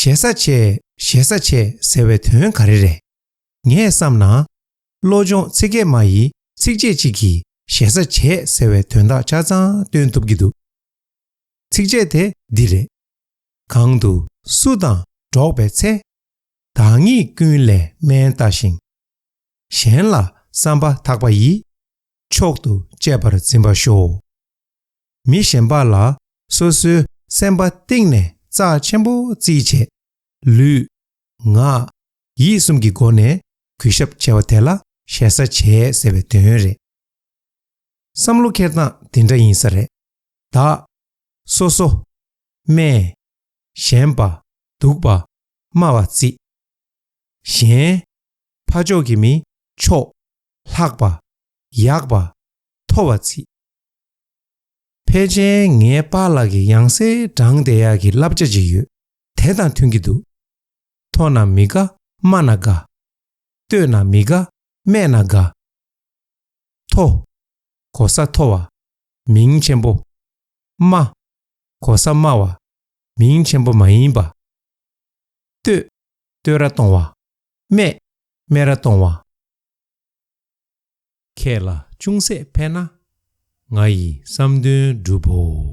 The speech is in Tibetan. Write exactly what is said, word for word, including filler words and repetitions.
ཞེ་ས་བྱས། ཞེ་ས་བྱས་ཟེར་བའི་དོན་ག་རེ་རེད། ངས་བསམ་ན། བློ་སྦྱོང་ཚིག་བརྒྱད་མ་ཡི་ཚིགས་བཅད་གཅིག་གིས་ཞེ་ས་བྱས་ཟེར་བའི་དོན་དག་ཆ་ཚང་སྟོན་ཐུབ་ཀྱི་འདུག་ཚིགས་བཅད་དེ་འདི་རེད། གང་དུ་སུ་དང་འགྲོགས་པའི་ཚེ། བདག་ཉིད་ཀུན་ལས་དམན་བལྟ་ཞིང་། གཞན་ལ་བསམ་པ་ཐག་པ་ཡིས། མཆོག་ཏུ་གཅེས་པར་འཛིན་པར་ཤོག་མི་གཞན་པ་ལ་སོ་སོའི་སེམས་པ་གཏིང་ནས་རྩ་ཆེན་པོ་བརྩིས་བྱས། ལུས། ངག་ཡིད་གསུམ་གྱི་སྒོ་ནས་གུས་ཞབས་བྱས་པ་དེ་ལ་ཞེ་ས་བྱས་ཟེར་བའི་དོན་རེད། བསམ་བློ་འཁྱེར་སྟངས་འདི་འདྲ་ཡིན་ས་རེད། བདག་སོ་སོ། སྨད། ཞན་པ། སྡུག་པ། དམའ་བ་བརྩི། གཞན། ཕ་ཕྱོགས་ཀྱི་མི་མཆོག་ལྷག་པ། ཡག་པ། མཐོ་བ་བརྩི། ཕལ་ཆེར་ངའི་པཱ་ལགས་ཀྱིས་ཡང་སེ་བགྲངས་བསྡད་ཡག་གི་བསླབ་བྱ་ཅིག་ཡོད། དེ་དང་མཐུན་གྱི་འདུག་མཐོ་ན་མི་དགའ། དམའ་ན་དགའ། བསྟོད་ན་མི་དགའ། སྨད་ན་དགའ། མཐོ། གོ་ས་མཐོ་བ། མིང་ཆེན་པོ། དམའ། གོ་ས་དམའ་བ། མིང་ཆེན་པོ་མ་ཡིན་པ། བསྟོད། བསྟོད་ར་གཏོང་བ། སྨད། སྨད་ར་གཏོང་བ། ཁྱེད་ལ་ཅུང་ཟད་ཕན་ན། ང་ཡི་བསམ་དོན་འགྲུབ་བོ།